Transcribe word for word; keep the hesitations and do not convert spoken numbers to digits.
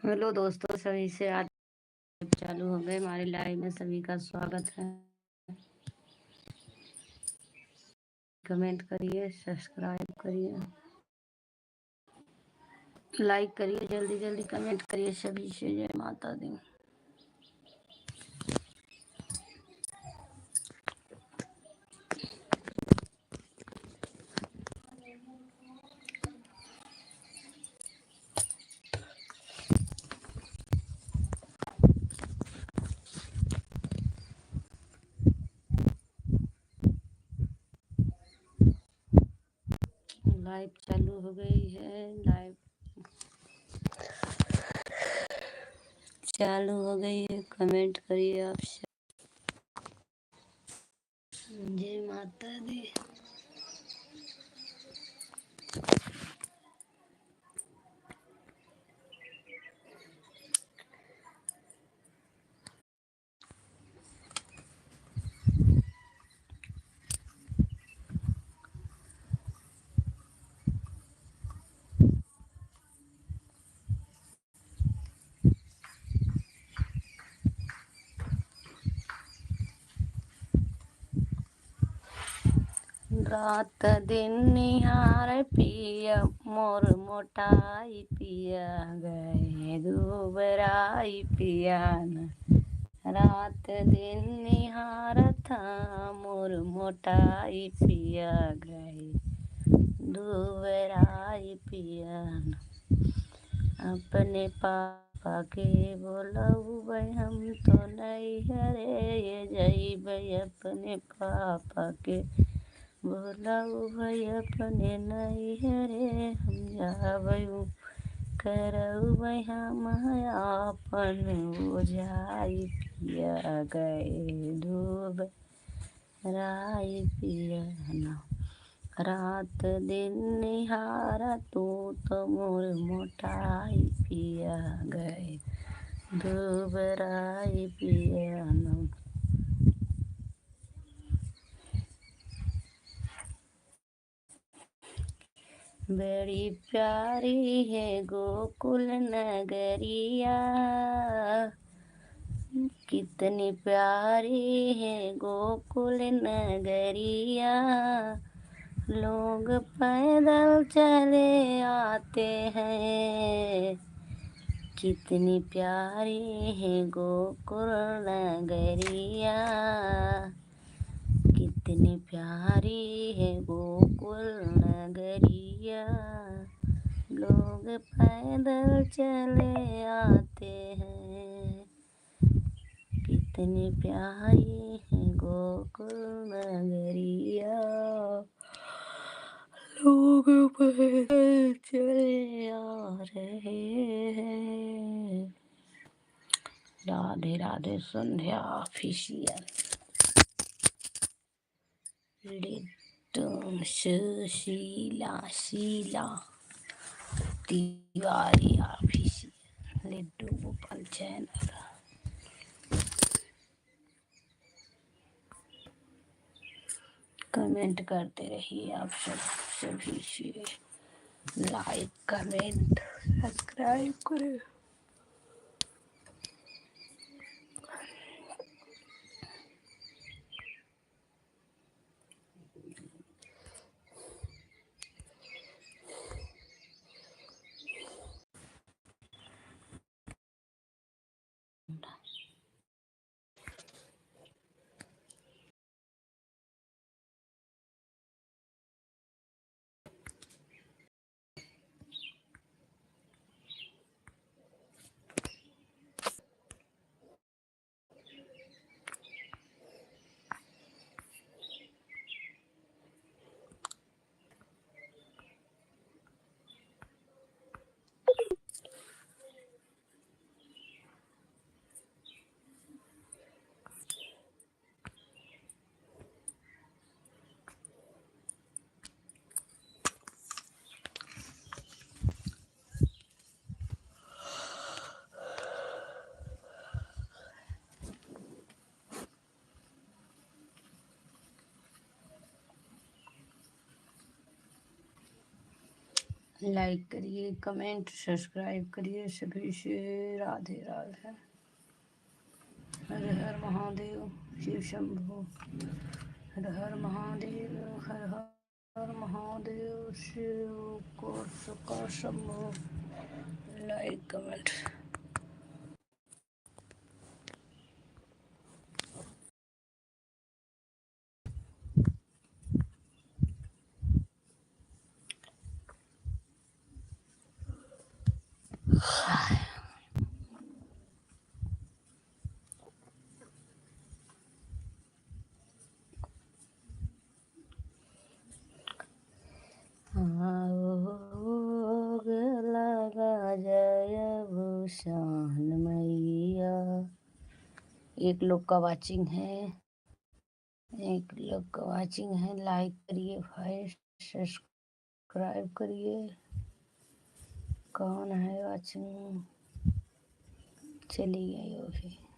हेलो दोस्तों, सभी से आज चालू हो गए हमारे लाइव में, सभी का स्वागत है। कमेंट करिए, सब्सक्राइब करिए, लाइक करिए, जल्दी जल्दी कमेंट करिए। सभी से जय माता दी। लाइव चालू हो गई है, लाइव चालू हो गई है। कमेंट करिए आप सब। जय माता दी। रात दिन निहार पिया मोर मोटाई पिया, गए दुबराई पिया ना। रात दिन निहारत हा मोर मोटाई पिया, गए दुबराई पिया ना। अपने पापा के बोलउबे हम तो नैहरे ये जइबे, अपने पापा के बोलउबे अपने नैहरे हम जाबे, करउबे हम आपन ओझाई पिया, गए दुबराई पिया ना। रात दिन निहारा तू तो मोर मोटाई पिया, गए दुबराई पिया ना। बड़ी प्यारी है गोकुल नगरिया, कितनी प्यारी है गोकुल नगरिया। लोग पैदल चले आते हैं, कितनी प्यारी है गोकुल नगरिया। कितनी प्यारी है गोकुल नगरिया, लोग पैदल चले आते हैं। कितनी प्यारी है गोकुल नगरिया, लोग पैदल चले आ रहे हैं। राधे राधे संध्या ऑफिशियल। लिट्टू सुशीला शीला तिवारी ऑफिशियल, लिट्टू गोपाल चैनल। कमेंट करते रहिए आप सब, सभी से लाइक, कमेंट, सब्सक्राइब करें। Like करिए, comment, subscribe करिए। सभी से राधे राधे। हर हर महादेव शिव शंभो। हर हर महादेव, हर हर महादेव शिव शंकर शंभो। Like, comment। आग लगा जय भूषण मैया। एक लोग का watching है, एक लोग का watching है। Like करिए भाई, subscribe करिए। कौन है watching? चली गई वो भी।